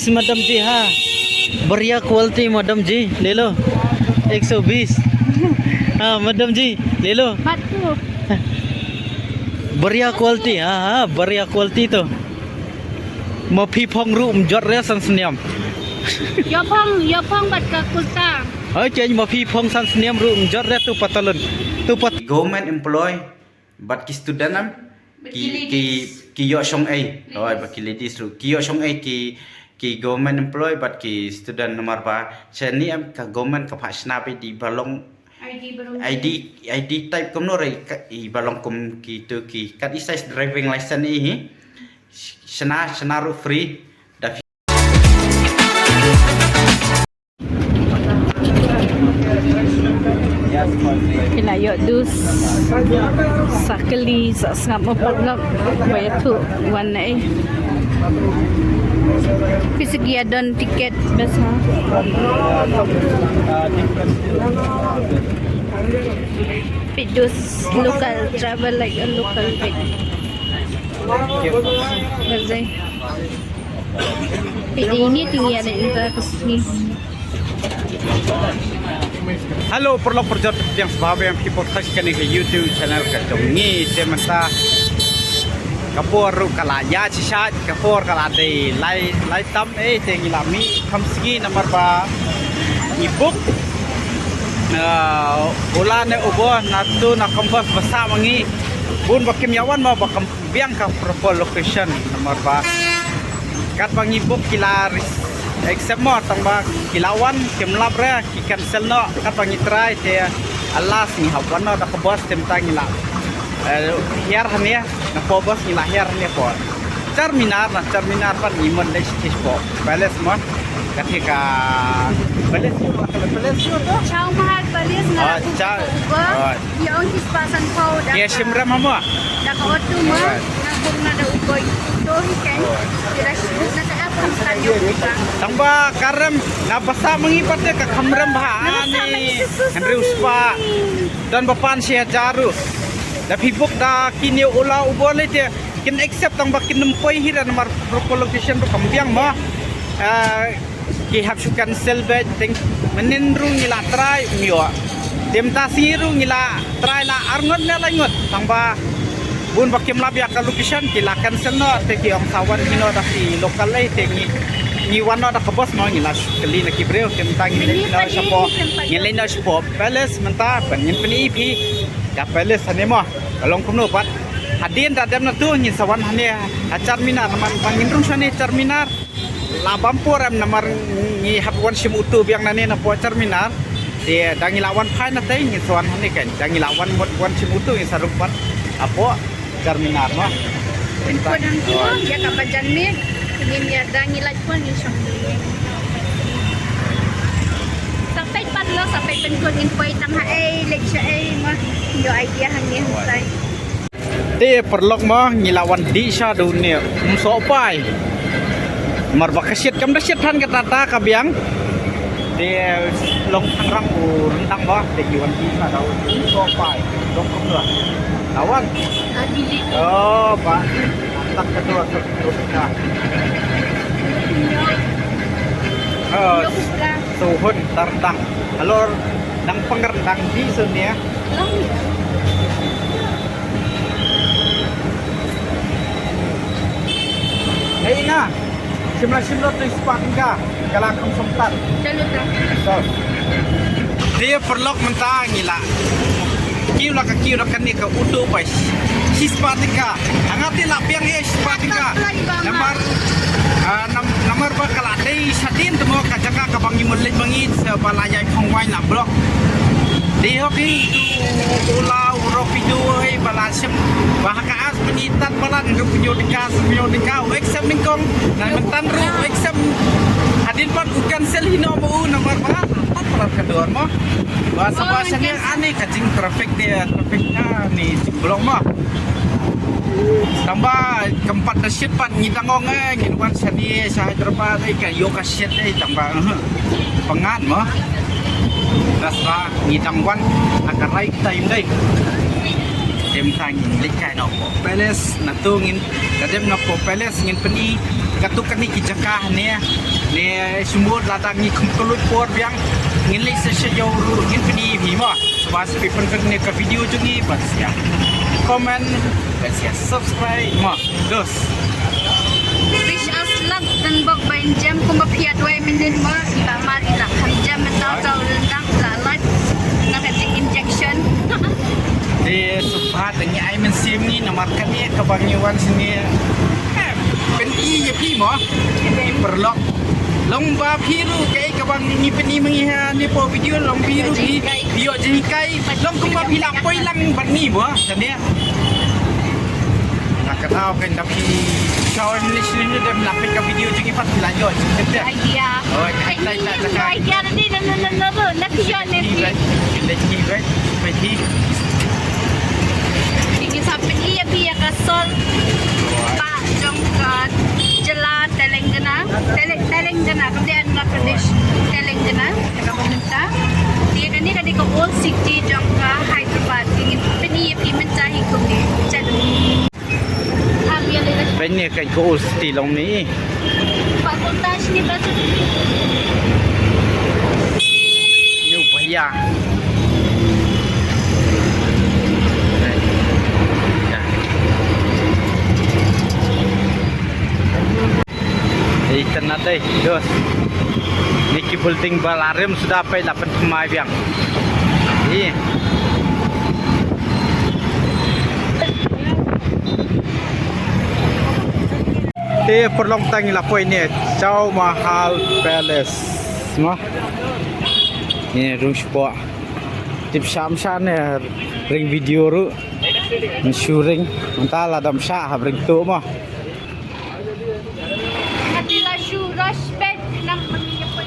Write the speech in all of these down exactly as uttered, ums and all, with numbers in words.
Madam ji, ha. बढ़िया क्वालिटी मैडम जी, ले लो। एक सौ बीस। हाँ मैडम जी, ले लो। बढ़िया क्वालिटी, हाँ हाँ, बढ़िया क्वालिटी तो। Ma phi phong ruh ym jot re san snem. Ïa phong, ïa phong bad ka kurta. Oi, chen ma phi phong san snem ruh ym jot re tu patalon. Tu pat. Government employee bad ki student am ki ki ki ïoh shong ei. Oi, bad ki ladies ruh ki ïoh shong ei ki ki government employee bad ki student namar ba shane am ka government ka phah shna ba i dei ba long I D ba long I D, I D type kumno re ka i ba long kum ki tu ki kat i size driving license i hi. Shna shna ruh free. Da Phi la ïoh dus sa kali sa sngap mo paralok ba ïathuh wan na ei. Phi sa ki ïa don tiket bas ha. Phi dus local, travel like a local bit. Bas ei. Phi dei ni ting ïa dei inter ka sngi. Hello paralok parajor, pdiang sngewbha biang phi pyrkhat kane ka YouTube channel ka jong ngi. Te mynta ka por ruh ka la ïa shisha, ka por ka la dei lai lai tam ei te ngi la mih kham sngi namar ba ngi book Ola ne Uber na tu na campus ba sah ma ngi. Bun ba kim ïa wan mo ba kam biang ka proper location namar ba katba ngi book ki la accept mo tang ba ki la wan kim lap re ki cancel noh katba ngi try te alas ngi hap wan noh da ka bus te mynta ngi la hiar hangne na po bus ngi la hiar hangne po Charminar na Charminar pat ngi mon leh shi po palace mo ka thika palace palace Chau Mahal Palace nga la book Uber. Ïa ong ki spah san phew da ka shim rem mo. Da ka auto mo. Nga book na da Uber to hi kan. Ïa da shi book na ka app kan kan yo. Tang ba ka rem na basa mangi pat ka kham rem bha ani. Hynriew spah. Don ba pan shi hajar ruh. Da phi book da kine Ola Uber leh te kin accept tang ba kin ym poi hi ra namar proper location ruh kam biang mo. Ki hap shu cancel bad teng mynnin ruh ngi la try ym ïoh. Te mynta sngi ruh ngi la try la ar ngut ne lai ngut tang ba bun ba kim lap ïa ka location ki la cancel noh te ki ong sa wan hi noh da ki local lei te ngi ngi wan noh da ka bus mo ngi la kylli na ki briew te mynta ngi leit noh shapoh ngi leit noh shapoh palace mynta ban ngin pyni phi ka palace hangne mo ka long kumno pat hadien da dem na tu ngin sa wan hangne ha Charminar man ban ngin rung shane Charminar. La bam por em namar ngi hap wan shim utu biang nane na po Charminar. Te da ngi la wan phai na tei ngi sa wan hane kan da ngi la wan mot wan shim utu ngi sa rup wan apo Charminar ma. Ko dang ko ya ka bajan me. Ngin ya da ngi la pon ngi shong. Sa peit pat lo sa peit pen ko ngin poi tang ha ei lek sha ei ma. Yo idea ha ngi sai. Te paralok ma ngi la wan dih sha dune um soh pai. Mar ba ka shit kam da shit than ka tata ka biang. Te long thangrang u rentang ba te ngi wan dih sha dau um soh pai. Long kum la. Lawan. Oh ba. Tak kedua tu. Oh. Suhun tardang. Alor dang pyngrem dang dih sun nia. Hei na. Shim la shim la tu spah tyngka. Ka la kham song tat. Te paralok mynta ngi la. Kiew la ka kiew la kane ka utu bai. Shi spah tyngka. Hanga te la biang eh shi spah tyngka. Namar namar ba ka la dei shadien te mo ka jaka ka ba ngi mut leit ba ngi ba la ïai khong wai la block. Dei hok hi tu u la u rok pi tu hei ba la shim ba ha ka as ba ngi tat ba la ngi ru pi ngi ru tyngka pi ngi ru tyngka u accept nyngkong. Na mynta ru u accept hadien pat u cancel hi no ba u namar ba tat ba la ka dor mo. Ba sa ba shane ani ka jing traffic te traffic ani jing block mo. Tang ba kam pat da shit pat ngi dang ong eh ngi wan shane sha Hyderabad eh ka yo ka shit eh tang ba. Pangan mo. Bas ba ngi dang wan ha ka right time dei. Dem ta ngin leit kai na po palace na tu ngin ka dem na po palace ngin pyni ka tu kane ki jaka ne. Ne sumut lada ngi kum klut por biang ngin leit sa sha ïew ruh ngin pyni phi mo. Bas phi pynrem ne ka video jong ngi bas ïa comment bas ïa subscribe mo. Dos. Wish us luck dan bok bain jam kumba phi adwai mendin mo. Ila mar ila kham jam mentau tau lendang ila life na ka jing injection. Te subat ngi ai mynsiem ngi namar kane kaba ngi wan sini. Pyni ïa phi mo. Phi paralok. Long ba phi ruh kaei kaba ngi pyni ma ngi ha ne po video long phi ruh phi ïoh jinghikai. Long kumba phi la poi lang bad ngi mo. Tang ïa. Ka daw kan da phi. Kau ni sini ni dem la phi ka video jong ngi pat phi la ïoh jinghikai. Idea. Oh, idea. Idea tadi na na na na na phi ïoh ne phi. Phi. Phi sa pyni ïa phi ïa ka sol. Ba jong ka jylla Telangana, Tele-, Telangana, kam dei Andhra Pradesh, Telangana, ka ba mynta. Te kane ka dei ka old city jong ka Hyderabad, te ngin pyni ïa phi mynta hi kumne. Chalo. Peit ne ka old city long ne. Ba kota shini ba tu. New Bhaiya. Itynnad dei, dos. Ni ki building ba la rim suda peit la pynthymmai biang. Ih. Te paralok tang la poi ne Chow Mahal Palace. Mo. Ni rung spot. Tip sham sha ne ring video ruh. Nshooting. Mynta la dam sha ha ring tu mo. Ati la shu rush bed nang mangi ya poi.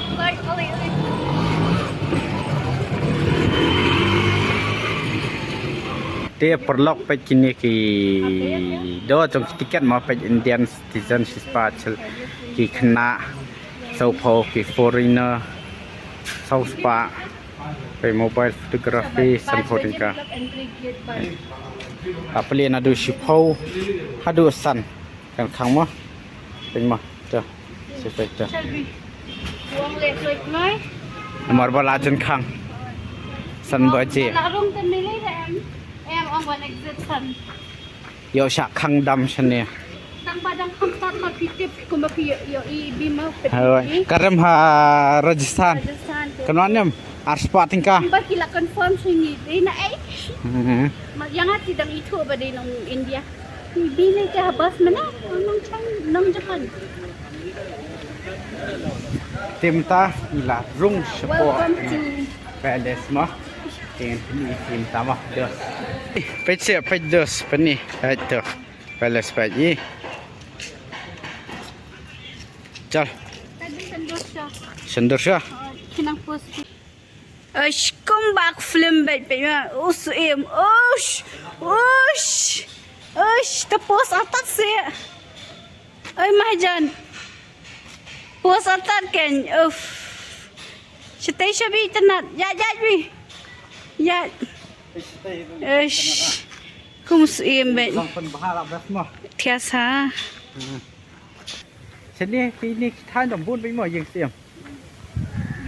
Te paralok peit kine ki do jong ki tiket mo peit Indian citizen shispah chel ki khynnah sawphew ki foreigner sawspah peit mobile photography sanphew tyngka. Apli naduh shiphew haduh san. Kan khang mo. Pyn mo. To. Sipai to. Namar ba la jan khang. San baje. La rung te mili da em. Em ong wan exit san. Ïoh shah khang dam shane. Tang ba dang kham tat ma phi tip kumba phi ïoh i bima phi. Hoi. Ka rem ha Rajasthan. Rajasthan te. Kan wan em. Arspah tyngka. Ba ki la confirm shini. Dei na ai. Mhm. Ma yang ati dang itu ba dei nong India. Bini te ha bus mana? Nong Chang, nong Japan. Te mynta ila rung shapoh. Welcome to palace mo. Te ni te mynta mo dos. Peit sha peit dos pyni. Hai to. Palace peit i. Chal. Tadi sendok sha. Sendok sha. Oh, kinang pus. Ush, kum bak film bad bad ma. Ush, em. Ush, ush, ush. Te pos atat se. Oi, Mahjan. Pos atat kan. Uff. Shatei shabi tenat. Ya, ya, bi. Ya. Ush. Kum su em bad. Thiasa. Sini, sini kita nombor bad mo yang siam.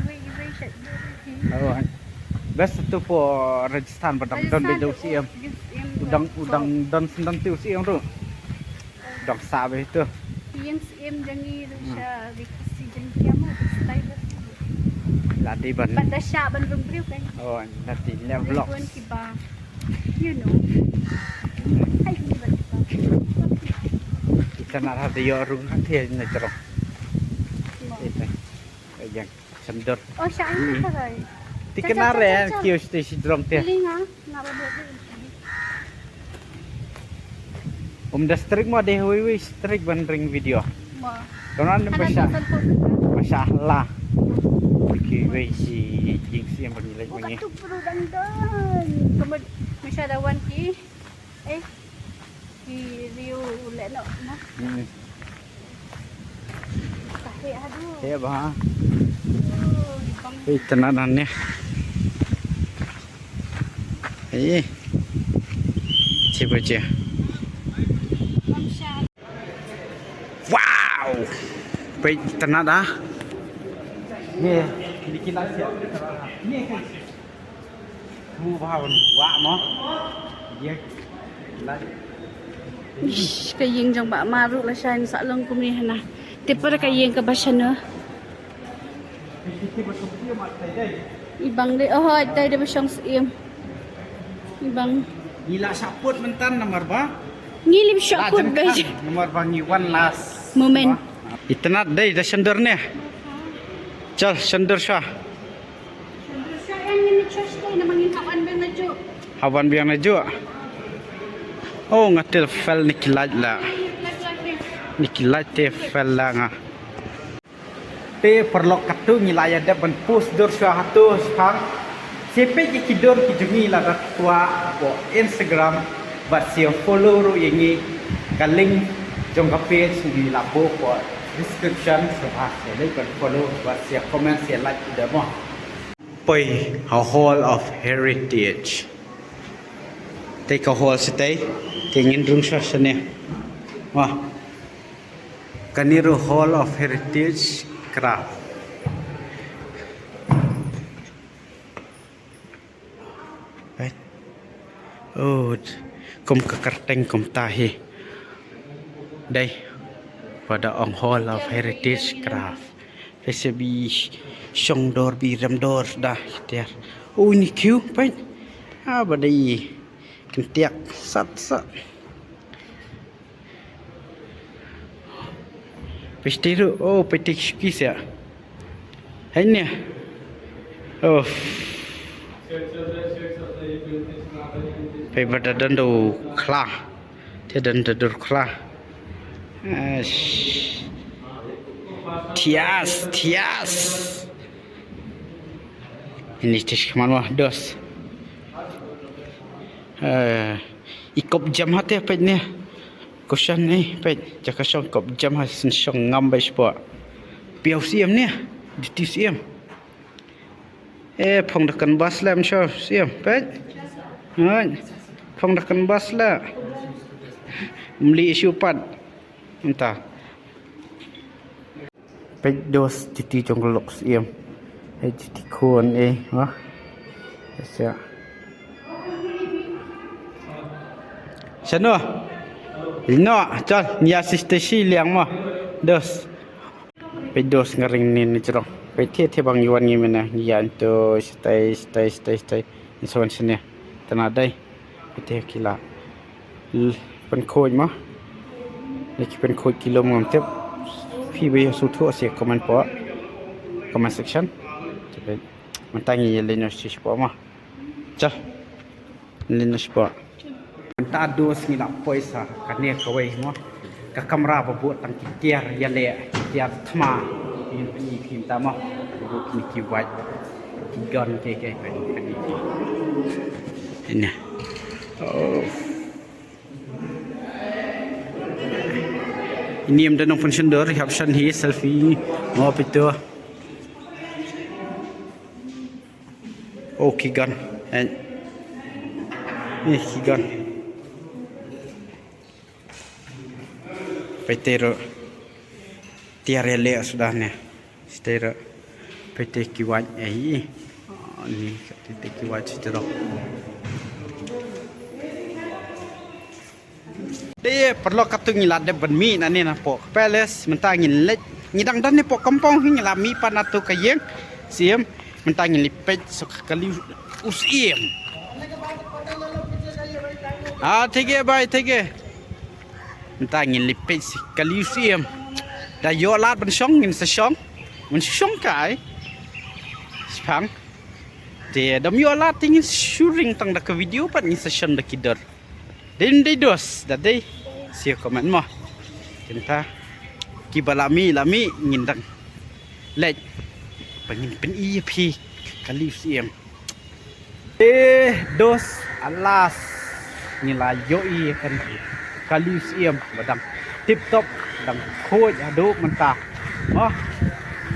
Iwei, iwei, sha iwei, iwei. Oh, best tu po Rajasthan ba dang don Rajasthan bad tu, siem. Oh, ïing siem. U dang, u dang don sendang tu siem tu. Dang sa bad tu. Ïing siem jong ngi tu sha di kasi jong kiam tu style tu. Lati ban. Ban da sha ban rung briew kan. Oh, lati le vlog. Bun ki ba. You know. Hai ki ba. Kita nak ada yo rung kan dia ni cerah. Ita. Yang sendot. Oh, sha ang ka rai. Ti kena ren kiu sti si drong te. Linga, nga ba dot. Um da strik mo de hui hui strik ban ring video. Mo. Kau nan ba sha. Ba sha la. Ki wei si jing si yang bagi lagi. Bukan tu perlu dang dang. Kamu masya dawan ki. Eh, ki riu leh noh, noh. Hmm. Ka heh, aduh. Heh, bah. Aduh, di bang. Eh, tenat nan ni. Eh. Ciba je. Bang Syah. Wow! Peit tenat ah. Ye, ni ki la siap. Ye, kan. Mu ba wan wa mo. Ye. La. Ish, ka ïing jong Bah Ma ruh la shai sa long kumne hana. Te para ka ïing kaba shano. I bang de, oh, tai de ba shong siem. I bang. Ngi la shah put mynta namar ba. Ngi lim shah put ba. Namar ba ngi wan last. Moment. Itynnad dei da shandor ne. Chal shandor sha. Hawan biang na ju. Oh, nga tel fel ni ki light la. Ni ki light te fel la nga. Te paralok, katto ngi la ïa dep ban post dur sha hato shipang. Sa peit ïa ki dur ki jong ngi lada kwah hapoh Instagram bad sa follow ruh ïa ngi, ka link jong ka page ngi la buh hapoh description, sngewbha sa leit ban follow bad sa comment sa like ïa ki dur mo. Poi ha Hall of Heritage. Te ka hall shatei, te ngin rung sha shane. Wah. Kane ruh Hall of Heritage Craft. Peit. Oh, kum ka kyrteng kumta hi. Dei. Ba da ong Hall of Heritage Craft. Peit sa bi shong dur bi rem dur da tiar. Oh, ni kiew peit. Ah, ba dei. Kyntiak sat sat. Peit ruh, oh, peit shuki sia. Hai ne. Oh. Peit ba da don dur khla. Te don dur khla. Ash. Thias, thias. Ini tish kman wah dos. Eh, i kop jam hate peit ne. Kushan ni peit, jaka shong kop jam ha sien shong ngam bai shpo. Piau siem ni, duty siem. Eh, phong da kan bas lem sho siem peit. Ngai. Phong da kan bas la. Mli isu pat. Entah. Peit dos titi jong ka lok siem. Peit titi khun eh, ha. Sia. Shano. Lino, chal, nia siste shi liang mo. Dos. Peit dos nga ring ni ni jrong. Peit the the bang yuan ngi mena. Ngi yan to stai, stai, stai, stai. Ni sawan sene. Tana dai. Peit te ki la. L-, pynkhuid mo. Ïa ki pynkhuid ki lum ngam tip. Phi ba ïa sngewthuh sa comment po. Comment section. Mynta ngi ïa leit noh sha spot mo. Chal. Leit noh sha spot. Mynta dos ngi la poi sha kane kawei mo. Ka kamra ba buh tang ki tiar ïaleh, ki tiar thma. Ngin pyni phi mynta mo. Buh kine ki wait, ki gun, ki, ki, ki, ki, ki. Ine. Oh. Ini em da nongpynshon dur, hap shon hi selfie. Mo pito. Oh, ki gun. Eh. Ni ki gun. Peit te ruh. Tiar ïaleh suda ne. Peit te ruh. Peit te ki wait, eh. Oh, ni peit te ki wait sha te ruh. Te paralok, katto ngi la dep ban mih nangne napoh ka palace, mynta ngin leit, ngi dang don napoh kampong hi, ngi la mih pat nato ka ïing siem, mynta ngin leit peit sha ka kali u siem. Ah, thik eh bhai, thik eh. Mynta ngin leit peit sha ka kali u siem. Da ïoh lad ban shong ngin sa shong. Ban shong kai. Shipang. Te dam ïoh lad te ngin shu ring tang da ka video pat ngin sa shon da ki dur. Dei, dei dos, da dei. Shu comment mo. Te mynta kiba la mih, la mih, ngin dang leit. Ba ngin pyni ïa phi ka kali u siem. Eh, dos, alas. Ngi la ïohi ïa ka kali u siem ba dang tip top, dang khuid haduh mynta. Mo.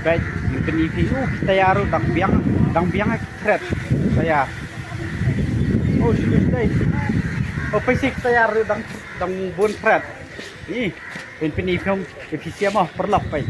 Peit, ngin pyni phi, uh, ki tayar ruh dang biang, dang biang ha ki thret. Tayar. Oh, shu dei. Oh, peit shi ki tayar ruh dang, dang bun thret. Ih, pyn pyni phi, phi siem mo, paralok peit.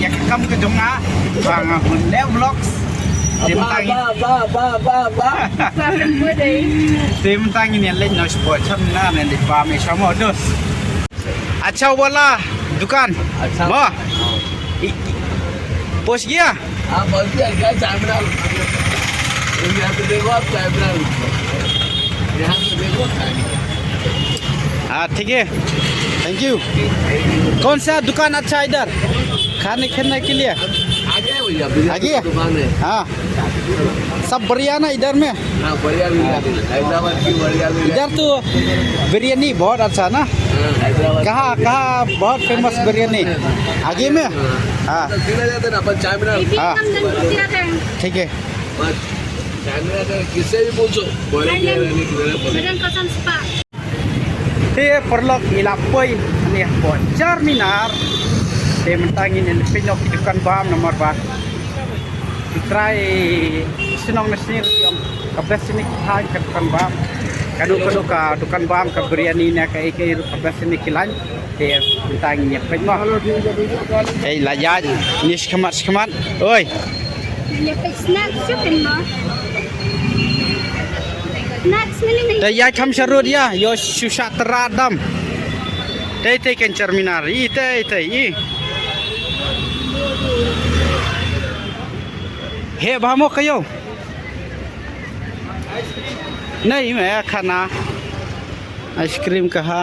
ïa ka kam ka jong nga. Ba nga bun leh vlogs. Te mynta ngin, ba ba ba ba ba. Te mynta ngin ïa leit noh shapoh Charminar, ngin leit bam ïa sha mo dos. अच्छा वाला दुकान। अच्छा। वाह। हाँ। पहुंच गया? हाँ, पहुंच गया। क्या चाय बना लो? यहाँ पे देखो, आप चाय बना लो। यहाँ पे देखो, चाय। हाँ, ठीक है। थैंक यू। कौन सा दुकान अच्छा है इधर? खाने, खाने के लिए? आगे है भैया, बिरयानी आगे? की दुकान है। हाँ। सब बढ़िया ना इधर में? हाँ, बढ़िया मिल जाती है। हैदराबाद की बढ़िया मिल जाती है। इधर तो बिरयानी बहुत अच्छा ना? हाँ, हैदराबाद कहाँ, कहाँ बहुत फेमस बिरयानी? आगे में? हाँ। हाँ। तो सीधा जाते ना, अपन चाय बना। हाँ। ठीक है। बस, चाय बना कर किससे भी पूछो, बोले कि बिरयानी किधर है, बोले। Te paralok, ngi la poi hangne hapoh Charminar. Te mynta ngin ïa peit noh ki dukan bam namar ba ki trai shnong na shnong ki ong ka best ne ki thaiñ ka dukan bam. Kano kano ka dukan bam, ka biryani ne kaei kaei ruh ka best ne ki laiñ. Te mynta ngin ïa peit noh. Ei la ïaid, ngi shakhmat shakhmat. Oi. Ïa peit snacks shuh kin mo. Snacks mini ni. Te ïaid kham sharud ïa, ïoh shu shah tyrad dam. Tei tei ken Charminar, i tei tei i. Heh bha mo ka ïoh. Nei me khana. Ice cream ka ha.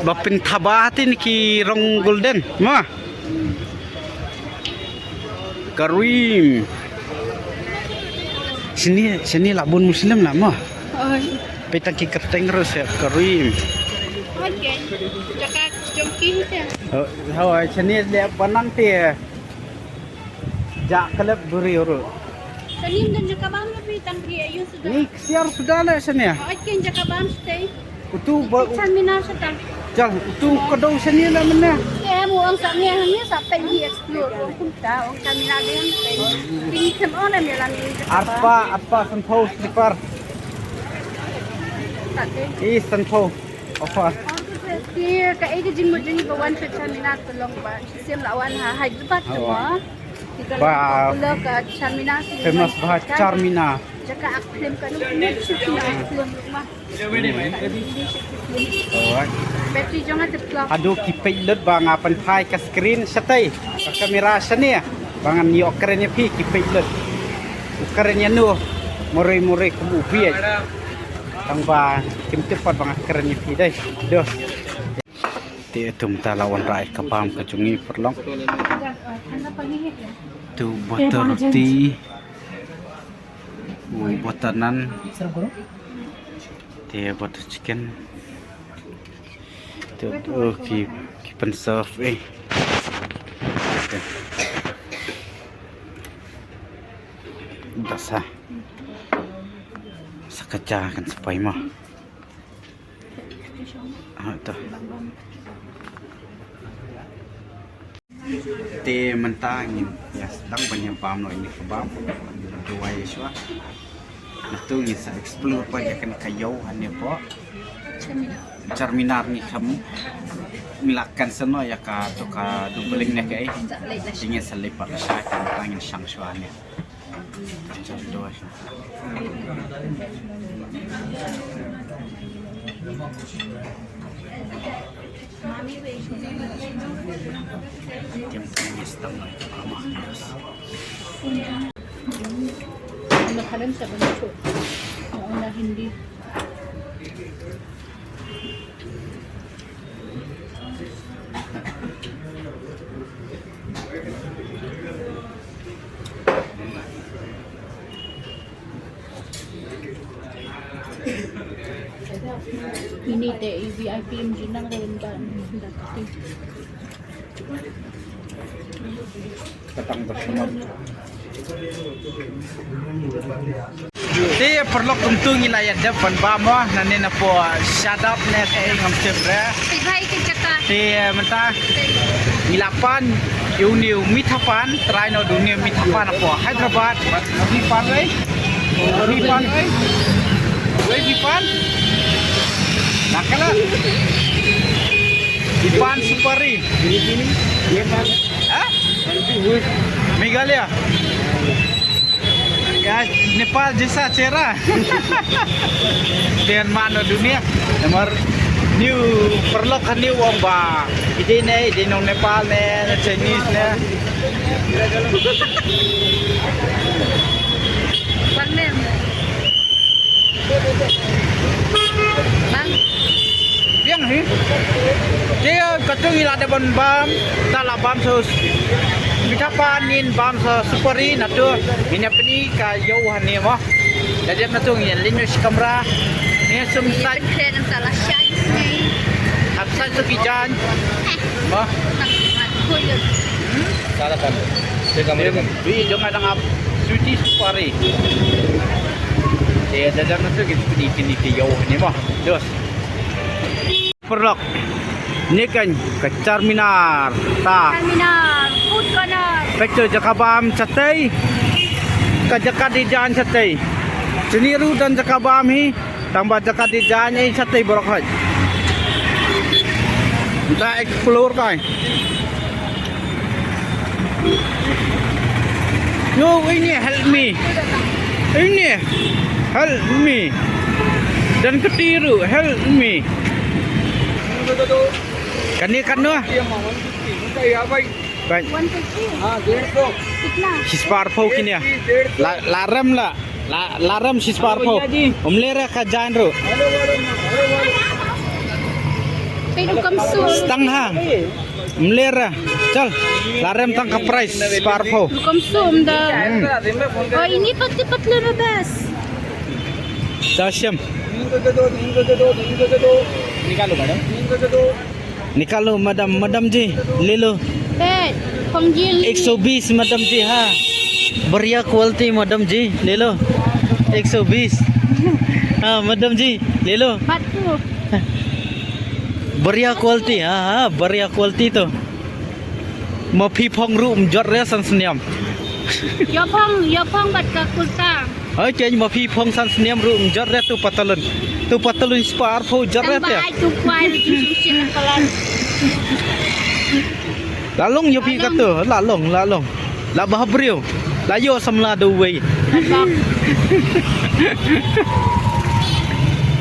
Ba pynthaba tin ki rong golden ma. Karim. Shini, shini la bun Muslim la ma. Oi. Peit tang ki kyrteng ruh seh Karim. Oke. Jaka jong ki te. Oh, hawai shini le panang te. Ja kalep buri uru. Salim dan jaka bam lebih tang ki ayu sudah. Ni kesiar sudah le shini. Oke, jaka bam stay. Utu ba Charminar shatang. Jal, utu ka dong shane la mynne. Em, ong sa ngi hangne sa peng hi explore, ong kumta, ong Charminar ding peng. Ting kem ong em la ni. Arpa, arpa sanphew slipper. Sa te. I sanphew. Offer. Ki ka e ka jingmut jong ngi ba wan sha Charminar ka long ba shisien la wan ha Hyderabad ka mo. Ki ka long popular ka Charminar. Famous ba Charminar. Jaka ak klim ka nuk, nuk shu klim ak klim nuk ma. Alright. Battery jong nga tip klok. Haduh ki peit lut ba nga pynphai ka screen shatei. Ka kamera shane. Ba ngan ïoh kren ïa phi ki peit lut. U kren ïano. Murei murei kum u bieit. Tang ba kim tip pat ba nga kren ïa phi dei. Duh. Te tum ta la wanrah ïa ka bam ka jong ngi paralok. Tu butter roti. Ui, butter naan. Te butter chicken. Te, oh, ki, ki pynserve, eh. Te. Basa. Sa ka ja kan sa poi mo. Ah, to. Te mynta ngin ïa sdang ban ïa bam noh ïa kane ka bam. Duwai shuwa. Nangta ngin sa explore pat ïa kane ka ïew hangne hapoh Charminar. Ngi kham ngi la cancel noh ïa kato ka doubling ne kaei. Te ngin sa leit pat lashai, te mynta ngin shang shuwa hangne. Ini te V I P em jinang dalam dan. Katang bersama. Te paralok, kumtu ngi la ïa dep ban bam mo, nangne napoh Shadab ne kaei ngam tip re. Te bhai ke jaka. Te mynta ngi la pan ïa une u mitha pan, trai noh da une u mitha pan napoh Hyderabad. Phi pan ei? Phi pan ei? Wei phi pan? Nakala. Phi pan supari. Ha? Meghalaya. Ya, Nepal jaisa chehra. Biang mano dunia. Namar une u paralok hangne u ong ba ine ne, ine nong Nepal ne, Chinese ne. Bang nem. Bang. Biang hi. Te, eh, katto ngi la dep ban bam, ta la bam sa mitha pan, ngin bam sa supari, nangta ngin ïa pyni ka ïew hangne mo. Da dep nangta ngin ïa leit noh sha kamra. Ngin ïa sum sait. Ngin ïa pynkhreh nangta la shai sngi. Hap sait sa ki jaiñ. Mo. Sala kan. Te kam te kam. Wi jong nga dang ap suti supari. Te da dang nangta ngin pyni kine ki ïew hangne mo. Dos. Paralok. Ni kan ka Charminar ta. Charminar, food corner. Peit to jaka bam shatei. Ka jaka dei jaiñ shatei. Shane ruh don jaka bam hi. Tang ba jaka dei jaiñ ei shatei baroh hi. Nda explore kai. Yo, ini help me. Ini help me. Don kti ruh, help me. Kane katno? Bhai. One fifty. हाँ, डेढ़ सौ। कितना? Shispah arphew kine. La, la rem la. La, la rem shispah arphew. Ym leh re ka jaiñ ruh. Peit u kam sum. Stang ha. Ym leh re. Chal. La rem tang ka price shispah arphew. U kam sum da. Hmm. Oh, ini pati patlu na bas. Da shem. निकालो मैडम, मैडम जी, ले लो। ए, पंजील। एक सौ बीस मैडम जी, हाँ। बढ़िया क्वालिटी मैडम जी, ले लो। एक सौ बीस। हाँ, मैडम जी, ले लो। Ba't to? बढ़िया क्वालिटी, हाँ, हाँ, बढ़िया क्वालिटी तो। Ma phi phong ruh ym jot re san snem. Ïa phong, ïa phong bad ka kurta. Oi, keiñ ma phi phong san snem ruh ym jot re tu patalun. Tu patalun spah arphew jot re te. Tang ba ai tu kwai ruh tu shisha na palat. La long ïa phi katu, la long, la long. La ba ha briew. La ïoh samla da uwei.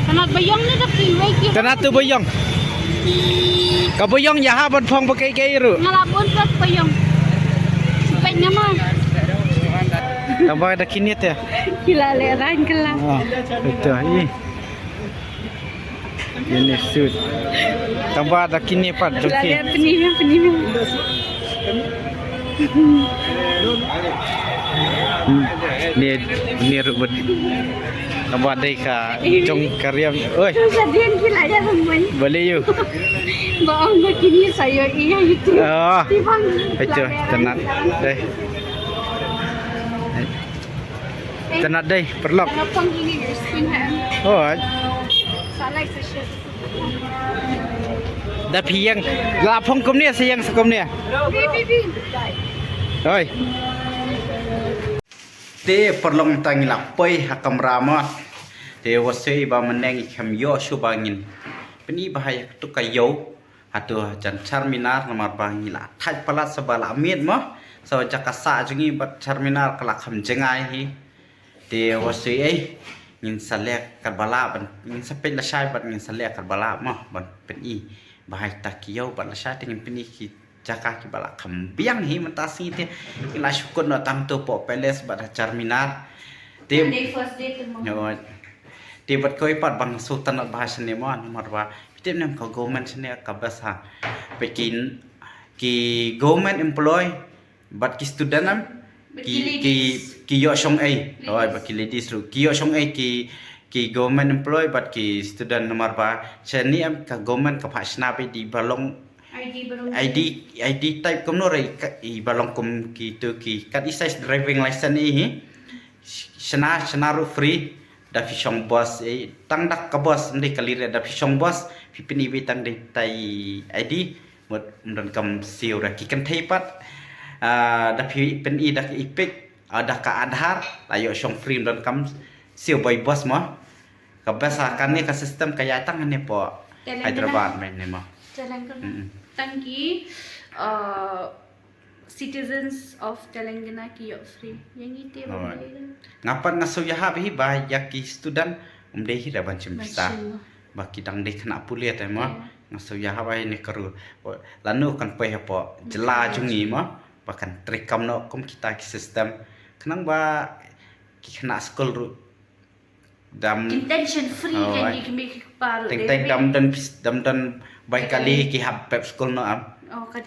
Tanat bayong ni da ki wei ki. Tanat tu bayong. Ka bayong ya ha ban phong ba kai kai ru. Ngala bun rat bayong. Pek nama. Tambah ada kini teh. Kila le ran kala. Ah, betul. Ih. Ini suit. Tambah ada kini pat joki. Lada pening, pening. Ni ni rubut. Tambah dei ka jong kariam. Oi. Sa din kila ya rumai. Boleh you. Ba ong ba kini sayo iya itu. Ah. Tibang. Itu tenat. Dei. Tenat dei, perlok. Lapang ini your skin, ha? Oh, ai. Sa like sa share. Da phi ïeng, la phong kumne sa ïeng sa kumne. Bi, bi, bi. Oi. Te perlok, mynta ngi la poi ha kamra mo. Te wat sei ba mynne ngi kham ïoh shuh ba ngin pyni ba ha ïa katu ka ïew. Hato jan Charminar namar ba ngi la thait palat sa ba la miet mo. Sa jaka sah jong ngi bad Charminar ka la kham jngai hi. Te wat sei ei ngin sa leh katba lah ban ngin sa peit lashai bad ngin sa leh katba lah mo ban pyni ba ha ita ki ïew bad lashai te ngin pyni ki jaka kiba la kham biang hi mynta sngi te. Ngi la shu kut noh tang to poh palace bad ha Charminar. Te Monday, first day tu mo. Yo. Te bad kawei pat ba nga sngewtynnat bha shane mo namar ba phi tip ne em ka government shane ka best ha. Peit ki ki government employee bad ki student em Bad ki ki ki ladies. Ki ïoh shong ei. Ladies. Oi, bad ki ladies ruh ki ïoh shong ei ki ki government employee bad ki student namar ba shane em ka government ka phah shna ba i dei ba long I D ba long I D, I D type kumno re i ba long kum kitu ki kat i size driving license i hi. Shna, shna ruh free. Da phi shong bus, eh, tang da ka bus, ym dei ka lire, da phi shong bus, phi pyni ba tang dei tai I D, mut ym don kam siew ra ki kynthei pat. Ah, da phi pyni da ka EPIC, ah, da ka Aadhaar, la ïoh shong free ym don kam siew bai bus mo. Ka best ha kane ka system ka ïa tang ne po Telangana. Hyderabad mynne mo. Telangana. Mm-mm. Tang ki, uh, citizens of Telangana ki ïoh free. Yang ite ba Alright. Nga pat nga sngewïahap hi ba ïa ki student ym dei hi da ban shim pisa. Ba ki dang dei khynnah pule te mo. Nga sngewïahap hi ne ka rule. Lano kan poi hapoh jylla jong ngi mo. Ba kan treikam noh kum kita ki system. Khnang ba ki khynnah skul ruh dam. Ki tension free kan ki kmie ki kpa ruh. Teng teng dam don pis-, dam don bai kali ki hap pep skul noh am.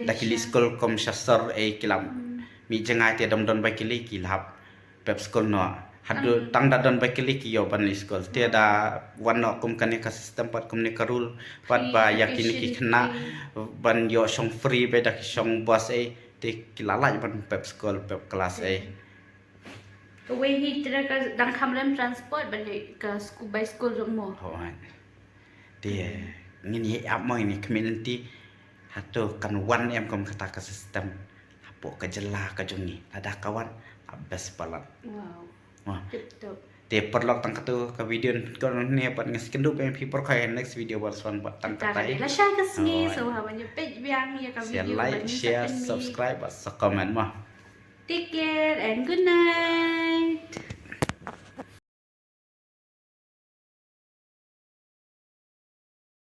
Da ki leit skul kum sha sor ei ki lam. Mih jngai te dam don bai kali ki hap pep skul noh. Haduh tang da don bai kali ki ïoh ban leit skul. Te da wan noh kum kane ka system pat kumne ka rule pat ba ïa kine ki khynnah ban ïoh shong free ba da ki shong bus ei te ki la lait ban pep skul pep klas ei. Kawei hi tira ka dang kham rem transport ban ïa ka sku-, bai skul ruh mo. Hooid. Te ngin ïa ap mo ngin ïa khmih lynti hato kan wan em kum kata ka system hapoh ka jylla ka jong ngi. Lada ka wan, ah, best palat. Wow. Tip top. Te paralok tang katu ka video ko ne pat ngi sngewdon ba phi pyrkhat next video ba shuwa ba tang kata. Lashai ka sngi so ha ban ïa peit biang ïa ka video. Like, share, subscribe, bad sa comment mo. Take care and good night.